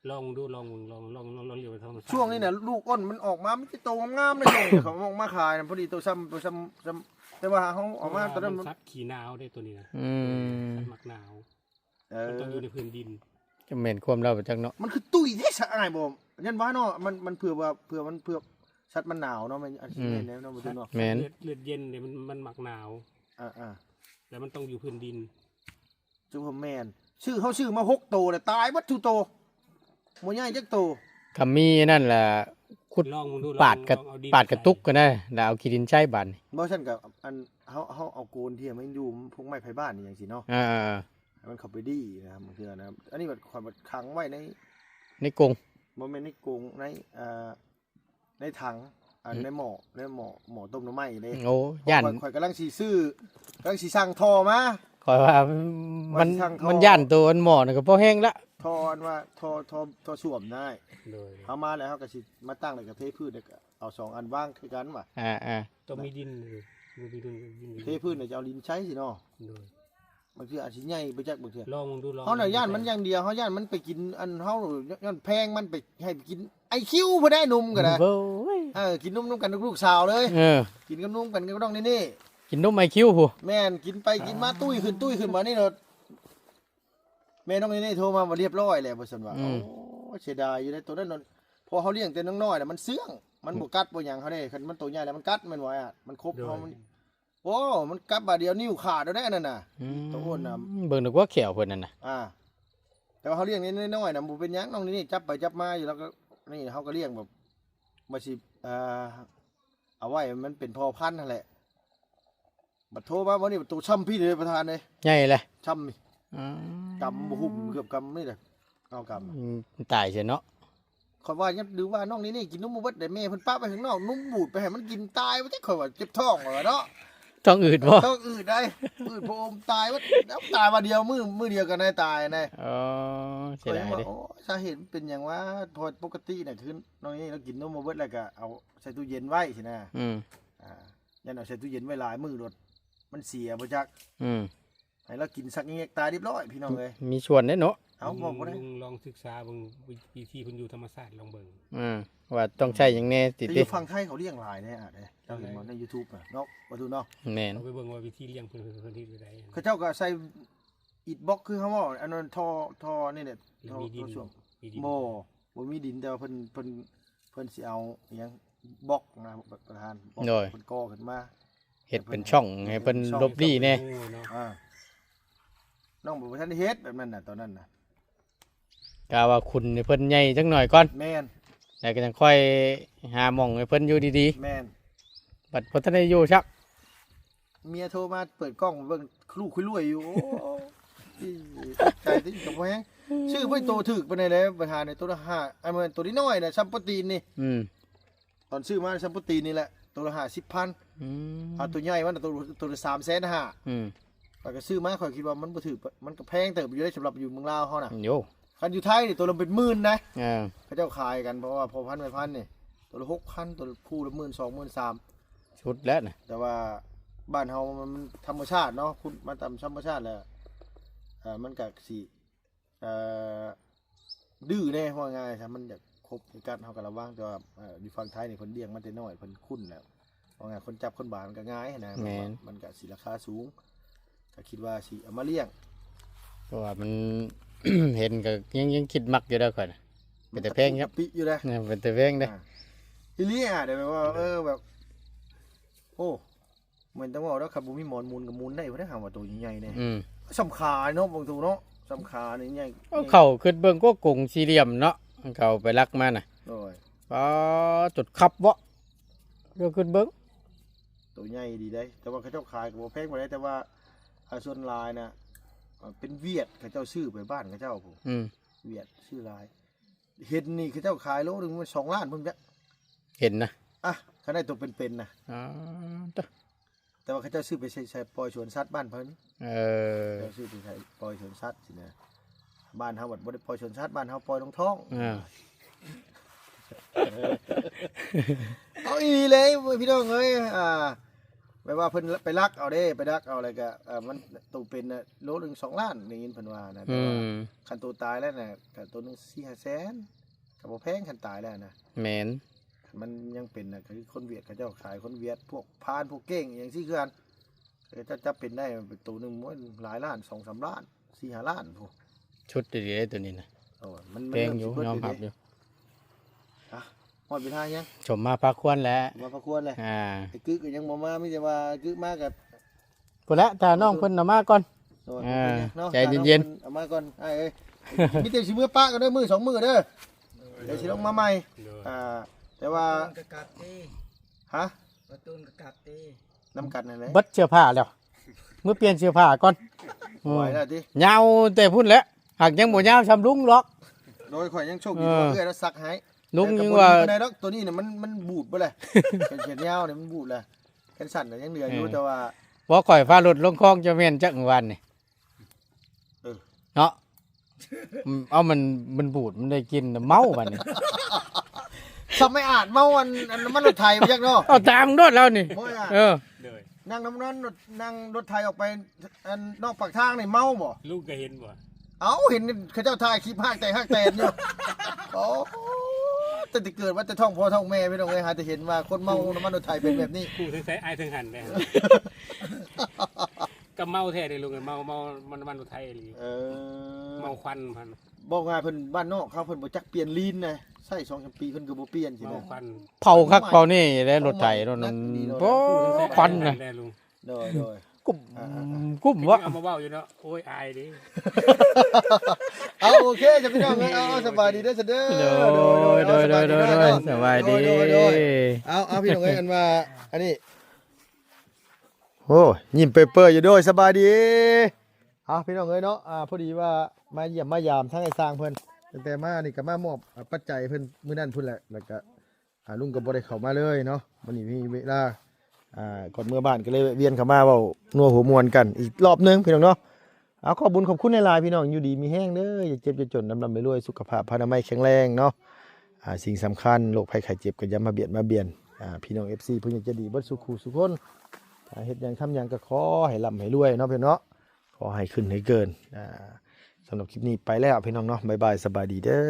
ລອງເບິ່ງດູ ລອງເບິ່ງ ລອງ ລອງ ລອງ ລອງລ້ຽງໄປທຳມະຊາດ. ຊ່ວງນີ້ນະ ລູກອົນມັນອອກມາ ມີແຕ່ໂຕງາມໆເລີຍ ເຂົາເອົາມາຂາຍນະ ພໍດີໂຕຊ່ຳ ໂຕຊ່ຳ ຊ່ຳ ແຕ່ວ່າເຮົາເອົາມາຕອນນັ້ນ ມັນສັດຂີ້ໜາວເດ້ໂຕນີ້ນະ. ອືມ ສັດມັກໜາວ. ເອີ ມັນຕ້ອງຢູ່ໃນພື້ນດິນ. ຈະແມ່ນຄວາມລາວໄປຈັກເນາະ ມັນຄືຕຸ້ຍແທ້ຊະອ້າຍບໍ່? ຍັນວ່າເນາະ ມັນ ມັນເພື່ອວ່າ ເພື່ອມັນ ເພື່ອສັດມັນໜາວເນາະ ແມ່ນ ອືມ ແມ່ນແລ້ວເນາະ ບໍ່ເນາະ ແມ່ນ ເລືອດ ເລືອດເຢັນເດ້ ມັນ ມັນມັກໜາວ. ອ່າໆ ແລ້ວມັນຕ້ອງຢູ່ພື້ນດິນ. ຖືວ່າແມ່ນ ຊື້ ເຮົາຊື້ມາຫົກໂຕແລ້ວ ຕາຍເບິດທຸກໂຕ ບໍ່ໃຫຍ່ຈັກໂຕ. ກະມີອັນນັ້ນລະ ຂຸດ ລອງເບິ່ງດູ ປາດກະ ລອງເອົາດິນ ປາດກະຕຸກ ໃສ່ ກັນນະ ແລ້ວເອົາຂີ້ດິນໃສ່ບາດນີ້. ບໍ່ຊັ້ນກະ ອັນ ເຮົາ ເຮົາເອົາໂກນທີ່ມັນຢູ່ພວກໄມ້ໄຜ່ບ້ານອີ່ຫຍັງຊີ້ເນາະ ອ່າ ໃຫ້ມັນເຂົ້າໄປດີນະ ບາງເທື່ອນະ. ອັນນີ້ບັດ ຂ້ອຍບັດຂັງໄວ້ໃນ ໃນກົງ ບໍ່ແມ່ນໃນກົງ ໃນ ອ່າ ໃນຖັງ ອັນ ອືມ ໃນໝໍ້ ໃນໝໍ້ ໝໍ້ຕົ້ມໜໍ່ໄມ້ເດ້. ໂອ້ ຢ້ານ ຂ້ອຍ ຂ້ອຍກຳລັງຊິຊື້ ກຳລັງຊິສັ່ງທໍ່ມາ. ຂ້ອຍວ່າມັນ ວ່າຊິສັ່ງທໍ່ ມັນຢ້ານໂຕອັນໝໍ້ນັ້ນກໍພໍແຮງລະ ທໍ່ອັນວ່າ ທໍ່ ທໍ່ ທໍ່ສ້ວມນາຍ. ໂດຍ ເຮົາມາແລ້ວ ເຮົາກໍຊິມາຕັ້ງ ແລ້ວກໍເທພື້ນ ແລ້ວກໍເອົາສອງອັນວາງຄືກັນວ່າ. ອ່າໆ ຕ້ອງມີດິນ ບໍ່ມີດິນ ດິນ ເທພື້ນແລ້ວຈະເອົາດິນໃສ່ຊີ້ເນາະ. ໂດຍ ບາງເທື່ອອາດຊິໃຫຍ່ໄປຈັກ ບາງເທື່ອ ລອງເບິ່ງດູ ລອງ ເຮົານະຢ້ານມັນຢ່າງດຽວ ເຮົາຢ້ານມັນໄປກິນອັນເຮົາ ຍ້ອນແພງ ມັນໄປໃຫ້ໄປກິນໄອຄິວພຸ້ນໄດ໋ ນົມກໍໄດ້. ໂອ້ຍ ເອີ ກິນນົມນຳກັນກັບລູກສາວເລີຍ. ເອີ ກິນກັບນົມກັນກັບນ້ອງເນເນ່ ກິນນົມໄອຄິວພຸ້ນ. ແມ່ນ ກິນໄປກິນມາ ຕຸ້ຍຂຶ້ນຕຸ້ຍຂຶ້ນ ບາດນີ້ໂລດ ແມ່ນ້ອງເນເນ່ໂທມາວ່າລຽບຮ້ອຍແລ້ວ ວ່າຊັ້ນວ່າ. ອືມ ໂອ້ ເສຍດາຍຢູ່ເດ້ໂຕນັ້ນເນາະ ເພາະເຮົາລ້ຽງແຕ່ນ້ອຍໆນະ ມັນເຊື່ອງ ມັນບໍ່ກັດບໍ່ຫຍັງເຮົາເດ້. ຄັນມັນໂຕໃຫຍ່ແລ້ວມັນກັດ ແມ່ນບໍ່ອ້າຍ? ມັນຄົບເຮົາ ໂດຍ ມັນ ໂອ້ ມັນກັດບາດດຽວນິ້ວຂາດແລ້ວເດ້ອັນນັ້ນນະ. ອືມ ໂຕໂອ້ນນະ ເບິ່ງດູກວ່າແຂ້ວເພິ່ນນັ້ນນະ. ອ່າ ແຕ່ວ່າເຮົາລ້ຽງນ້ອຍໆນະ ບໍ່ເປັນຫຍັງ ນ້ອງເນເນ່ຈັບໄປຈັບມາຢູ່ ແລ້ວກໍນີ້ເຮົາກໍລ້ຽງແບບວ່າຊິ ອ່າ ເອົາໄວ້ມັນເປັນພໍ່ພັນຫັ້ນແຫຼະ. ບັດໂທມາມື້ນີ້ ໂຕຊ່ຳພີ້ເດ້ປະທານເດ້ ໃຫຍ່ແຫຼະ ຊ່ຳນີ້. ອືມ ກຳບໍ່ຫຸ້ມ ເກືອບກຳນີ້ແຫຼະ ເອົາກຳ ອືມ ຕາຍເສຍເນາະ. ຂ້ອຍວ່າຍັງ ຫຼືວ່ານ້ອງເນເນ່ກິນນົມບໍ່ເບິດເດ້ ແມ່ເພິ່ນປະໄວ້ຂ້າງນອກ ນົມບູດໄປໃຫ້ມັນກິນຕາຍວ່າ ຈັກ ຂ້ອຍວ່າເຈັບທ້ອງວ່າເນາະ. ທ້ອງອືດບໍ່? ທ້ອງອືດໄດ໋ ອືດບໍ່ອົມຕາຍວ່າ ເອົາ ຕາຍວ່າດຽວ ມື້ ມື້ດຽວກັນໄດ້ຕາຍນະ. ອໍ ເສຍດາຍເດ້. ໂອ້ ສາເຫດມັນເປັນຫຍັງວະ? ເພາະປົກກະຕິນະ ຄືນ້ອງເນເນ່ລາວກິນນົມບໍ່ເບິດ ແລ້ວກໍເອົາໃສ່ຕູ້ເຢັນໄວ້ຊີ້ນະ. ອືມ ອ່າ ຢ້ານເອົາໃສ່ຕູ້ເຢັນໄວ້ຫຼາຍມື້ໂລດ ມັນເສຍບໍ່ຈັກ. ອືມ ໃຫ້ລາວກິນສັກແຍກຕາຍຮຽບຮ້ອຍ ພີ່ນ້ອງເອີຍ. ມີສ່ວນເດ້ເນາະ. ເອົາ ບໍ່ ບໍ່ໄດ້ ລອງ ລອງສຶກສາເບິ່ງ ວິ ວິທີເພິ່ນຢູ່ທຳມະຊາດ ລອງເບິ່ງ. ອືມ ວ່າຕ້ອງໃຊ້ຫຍັງແດ່ຕິ ແຕ່ຢູ່ຝັ່ງໄທເຂົາລ້ຽງຫຼາຍເດ້ ອາດເດ້ ເຈົ້າເຫັນບໍ່ໃນຢູທູບນະເນາະ ບໍ່ຖືກເນາະ. ແມ່ນ ເອົາໄປເບິ່ງວ່າວິທີລ້ຽງເພິ່ນ ເພິ່ນເຮັດແນວໃດ. ເຂົາເຈົ້າກໍໃສ່ອິດບລັອກຄືເຮົາເວົ້າ ອັນນັ້ນ ທໍ່ ທໍ່ນີ້ແຫຼະ ແລ້ວມີດິນ ທໍ່ ມີດິນ ບໍ່ ບໍ່ມີດິນ ແຕ່ວ່າເພິ່ນ ເພິ່ນ ເພິ່ນຊິເອົາອີ່ຫຍັງ ບລັອກນະ ປະທານ ບລັອກ ໂດຍ ເພິ່ນກໍ່ຂຶ້ນມາ ເຮັດເປັນຊ່ອງໃຫ້ເພິ່ນຫຼົບຫຼີ້ແດ່. ອ່າ ນ້ອງບໍ່ທັນໄດ້ເຮັດແບບນັ້ນນະ ຕອນນັ້ນນະ ກະວ່າຂຸນໃຫ້ເພິ່ນໃຫຍ່ຈັກໜ້ອຍກ່ອນ. ແມ່ນ ແລ້ວກໍຈັ່ງຄ່ອຍຫາໝ່ອງໃຫ້ເພິ່ນຢູ່ດີໆ. ແມ່ນ ບັດບໍ່ທັນໄດ້ຢູ່ຊ້ຳ ເມຍໂທມາເປີດກ້ອງເບິ່ງ ລູກຄຸຍລວຍຢູ່. ໂອ້ຍ ຕົກໃຈຕິ ກໍບໍ່ແຮງ ຊື້ໄວ້ໂຕຖືກປານໃດແລ້ວ ປະທານ ໂຕລະຫ້າ ອັນ ໂຕນ້ອຍໆນະ ຊຳໂປຕີນນີ້. ອືມ ຕອນຊື້ມາຊຳໂປຕີນນີ້ແຫຼະ ໂຕລະຫ້າສິບພັນ. ອືມ ເອົາໂຕໃຫຍ່ມັນ ໂຕ ໂຕລະສາມແສນຫ້າ. ອືມ ເ ກໍຊື້ມາ ຂ້ອຍຄິດວ່າມັນບໍ່ຖືກ ມັນກໍແພງເຕີບຢູ່ເດ້ ສຳລັບຢູ່ເມືອງລາວເຮົານະ. ໂອ້ ຄັນຢູ່ໄທນີ້ ໂຕລະເປັນໝື່ນນະ ເອີ ເຂົາເຈົ້າຂາຍກັນ ເພາະວ່າພໍ່ພັນແມ່ພັນນີ້ ໂຕລະຫົກພັນ ໂຕລະຄູ່ລະໝື່ນ ສອງໝື່ນ ສາມ ສຸດແລ້ວນະ. ແຕ່ວ່າບ້ານເຮົາມັນ ມັນທຳມະຊາດເນາະ ຄຸດມາຕາມທຳມະຊາດແລ້ວ ເອີ ມັນກໍຊິ ເອີ ດື້ແດ່ ເວົ້າງ່າຍຊະ ມັນຢາກຄົບກັດ ເຮົາກໍລະວັງ. ແຕ່ວ່າ ເອີ ຢູ່ຝັ່ງໄທນີ້ເພິ່ນລ້ຽງມາແຕ່ນ້ອຍ ເພິ່ນຄຸ້ນແລ້ວ ເວົ້າງ່າຍ ຄົນຈັບຄົນບາດມັນກໍງ່າຍນະ. ແມ່ນ ມັນກໍຊິລາຄາສູງ ກໍຄິດວ່າຊິເອົາມາລ້ຽງ ເພາະວ່າມັນ ເຫັນກໍຍັງ ຍັງຄິດມັກຢູ່ເດ້ຂ້ອຍນະ. ເປັນຕາແພງຄັບ ມັນກະປິຢູ່ເດ້ ເອີ ເປັນຕາແພງເດ້. ອ່າ ອີ່ຫຼີອະ ແບບວ່າ ເອີ ແບບ ໂອ້ ແມ່ນແຕ່ເວົ້າແລ້ວ ຄັນບໍ່ມີໝອນໝູນກໍໝູນໄດ້ພຸ້ນເດ້ ຫາວ່າໂຕໃຫຍ່ໆແດ່. ອືມ ສ່ຳຂາເນາະ ບາງໂຕເນາະ ສ່ຳຂານີ້ໃຫຍ່. ເອີ ເຂົ້າຄິດເບິ່ງກໍກົງສີ່ຫຼ່ຽມເນາະ ເຂົາໄປລັກມານະ. ໂດຍ ປາ ຈົນຄັບເບາະ ກໍຄິດເບິ່ງ ໂຕໃຫຍ່ດີເດ້. ແຕ່ວ່າເຂົາເຈົ້າຂາຍກໍບໍ່ແພງປານໃດ ແຕ່ວ່າ ອ່າ ສ່ວນຫຼາຍນະ ເປັນຫວຽດ ເຂົາເຈົ້າຊື້ໄປບ້ານເຂົາເຈົ້າພຸ້ນ. ອືມ ຫວຽດຊື້ຫຼາຍ. ເຫັນນີ້ເຂົາເຈົ້າຂາຍໂລໜຶ່ງມັນສອງລ້ານພຸ້ນແຫຼະ ເຫັນນະ. ອ່ະ ຄັນໄດ້ໂຕເປັນໆນະ. ອໍ ຕະ ແຕ່ວ່າເຂົາເຈົ້າຊື້ໄປໃສ່ ໃສ່ປ່ອຍສວນສັດບ້ານເພິ່ນ. ເອີ ເຈົ້າຊື້ໄປໃສ່ປ່ອຍສວນສັດຊີ້ນະ. ບ້ານເຮົາບັດບໍ່ໄດ້ປ່ອຍສວນສັດ ບ້ານເຮົາປ່ອຍລົງທ້ອງ. ເອີ ເອົາອີ່ຫຼີເລີຍພີ່ນ້ອງເອີຍ. ອ່າ ແບບວ່າເພິ່ນໄປລັກເອົາເດ້ ໄປລັກເອົາ ແລ້ວກໍ ເອີ ມັນໂຕເປັນນະ ໂລໜຶ່ງສອງລ້ານ ໄດ້ຍິນເພິ່ນວ່ານະ. ອືມ ແຕ່ວ່າຄັນໂຕຕາຍແລ້ວນະ ກໍໂຕໜຶ່ງສີ່ຫ້າແສນ ກໍບໍ່ແພງ ຄັນຕາຍແລ້ວນະ. ແມ່ນ ຄັນມັນຍັງເປັນນະ ກໍຄືຄົນຫວຽດເຂົາເຈົ້າຂາຍ ຄົນຫວຽດ ພວກພານ ພວກເກ້ງ ອີ່ຫຍັງຊີ້ຄືກັນ. ເຂົາເຈົ້າຈັບເປັນໄດ້ ເປັນໂຕໜຶ່ງ ໂອ້ຍ ຫຼາຍລ້ານ ສອງສາມລ້ານ ສີ່ຫ້າລ້ານພຸ້ນ. ຊຸດດີເດ້ໂຕນີ້ນະ. ໂອ້ຍ ມັນ ມັນ ແພງຢູ່ ເລີ່ມຊິເບິດ ຍອມຮັບຢູ່. ອ່ະ ຮອດເວລາຍັງ ສົມມາພາຄວນແຫຼະ ມາພາຄວນແຫຼະ. ອ່າ ໄອ້ກຶກກໍຍັງບໍ່ມາ ມີແຕ່ວ່າກຶກມາກໍ ພຸ້ນແຫຼະ ຖ້ານ້ອງເພິ່ນເອົາມາກ່ອນ. ໂດຍ ອ່າ ເນາະ ໃຈເຢັນໆ ຖ້ານ້ອງເພິ່ນເອົາມາກ່ອນ ອ້າຍເອີຍ. ມີແຕ່ຊິເມືອປະກັນເດີ ມື້ສອງມື້ເດີ ໂດຍ ດຽວຊິລົງມາໃໝ່. ໂດຍ ອ່າ ແຕ່ວ່າ ມັນກໍກັບເດ້ ຮະ ປະຕູນກໍກັບເດ້ ນຳກັນນັ້ນແຫຼະ. ເບິດເສື້ອຜ້າແລ້ວ ເມືອປ່ຽນເສື້ອຜ້າກ່ອນ. ບໍ່ໄຫວແລ້ວຕິ ຍາວແຕ່ພຸ້ນແຫຼະ ຫາກຍັງບໍ່ຍາວຊ່ຳລຸງດອກ. ໂດຍ ຂ້ອຍຍັງໂຊກດີ ເອີ ວ່າເອື້ອຍລາວສັກໃຫ້. ລຸງຍັງວ່າ ແຕ່ກໍບໍ່ດີປານໃດດອກ ໂຕນີ້ນະ ມັນ ມັນບູດເບິດແຫຼະ. ແຂນ ແຂນຍາວນີ້ມັນບູດແຫຼະ. ແຂນສັ້ນນະຍັງເຫຼືອຢູ່ ເອີ ແຕ່ວ່າ ບໍ່ ຂ້ອຍພາລົດລົງຄອງ ຈະແມ່ນຈັກມື້ວານນີ້. ເອີ ເນາະ ອືມ ເອົາ ມັນ ມັນບູດ ມັນໄດ້ກິ່ນ ເມົາບາດນີ້. ສ່ຳໄອ້ອາດເມົາອັນ ອັນນ້ຳມັນລົດໄຖບໍ່ຈັກເນາະ. ເອົາ ຕາມໂລດລາວນີ້ ບໍ່ອາດ. ເອີ ໂດຍ ນັ່ງນຳນັ້ນ ນັ່ງລົດໄຖອອກໄປ ອັນນອກປາກທາງນີ້ເມົາບໍ່? ລຸງກໍເຫັນບໍ່? ເອົ້າ ເຫັນເຂົາເຈົ້າຖ່າຍຄລິບຮາກແຕກຮາກແຕນຢູ່. ໂອ້ ຕັ້ງແຕ່ເກີດມາແຕ່ທ້ອງພໍ່ທ້ອງແມ່ ພີ່ນ້ອງເອີຍ ຫາແຕ່ເຫັນວ່າຄົນເມົານ້ຳມັນລົດໄຖເປັນແບບນີ້. ຜູ້ໃສ່ອ້າຍເທິງຫັ້ນແຫຼະ ກໍເມົາແທ້ເດ້ລຸງ ເມົາ ເມົາ ມັນ ມັນລົດໄຖອີ່ຫຼີ. ເອີ ເມົາຄວັນພັນ ເວົ້າງ່າຍເພິ່ນ ບ້ານນອກເຂົາເພິ່ນບໍ່ຈັກປ່ຽນລີນນະ ໃຊ້ສອງສາມປີເພິ່ນກໍບໍ່ປ່ຽນຊີ້ນະ. ເມົາຄວັນ ເຜົາຄັກເຜົາແນ່ແຫຼະ ລົດໄຖລົດນັ້ນ. ໂອ້ ຄວັນນະ. ໂດຍ ໂດຍ ກຸ້ມ ອ່າໆໆ ກຸ້ມວະ ເອົາມາເວົ້າຢູ່ເນາະ. ໂອ້ຍ ອາຍເດ້. ເອົາ ໂອເຄ ຈ້າ ພີ່ນ້ອງເອີຍ ເອົາ ເອົາ ສະບາຍດີເດີ ເດີ. ໂດຍ ໂດຍ ໂດຍ ໂດຍ ໂດຍ ໂດຍ ໂດຍ ສະບາຍດີ. ເອົາ ເອົາ ພີ່ນ້ອງເອີຍ ອັນວ່າ ອັນນີ້ ໂອ້ ຍິ້ມເປີຍໆຢູ່. ໂດຍ ສະບາຍດີ. ເອົາ ພີ່ນ້ອງເອີຍເນາະ ອ່າ ພໍດີວ່າມາຢ້ຽມມາຢາມທາງອ້າຍຊ່າງເພິ່ນ ຕັ້ງແຕ່ມານີ້ກໍມາມອບ ອ່າ ປັດໄຈເພິ່ນມື້ນັ້ນພຸ້ນແຫຼະ ແລ້ວກໍ ອ່າ ລຸງກໍບໍ່ໄດ້ເຂົ້າມາເລີຍເນາະ. ມື້ນີ້ມີເວລາ ອ່າ ກ່ອນເມືອບ້ານກໍເລີຍແວະວຽນເຂົ້າມາເວົ້ານົວຫົວມ່ວນກັນອີກລອບໜຶ່ງ ພີ່ນ້ອງເນາະ. ເອົາ ຂອບບຸນຂອບຄຸນຫຼາຍໆ ພີ່ນ້ອງ ຢູ່ດີມີແຮງເດີ ຢ່າເຈັບຢ່າຈົນ ລ່ຳໆລວຍໆ ສຸຂະພາບພະນາໄມແຂງແຮງເນາະ. ອ່າ ສິ່ງສຳຄັນ ໂລກໄພໄຂ້ເຈັບກໍຢ່າມາບຽດມາບຽນ. ອ່າ ພີ່ນ້ອງເອັຟຊີ ຜູ້ໃຫຍ່ໃຈດີເບິດສູ່ຄູ່ສູ່ຄົນ ອ່າ ເຮັດຫຍັງທຳຫຍັງກໍຂໍໃຫ້ລ່ຳໃຫ້ລວຍເນາະ ພີ່ນ້ອງເນາະ ຂໍໃຫ້ຂຶ້ນໃຫ້ເກີນ. ອ່າ ສຳລັບຄລິບນີ້ໄປແລ້ວ ພີ່ນ້ອງເນາະ ບາຍບາຍ ສະບາຍດີເດີ.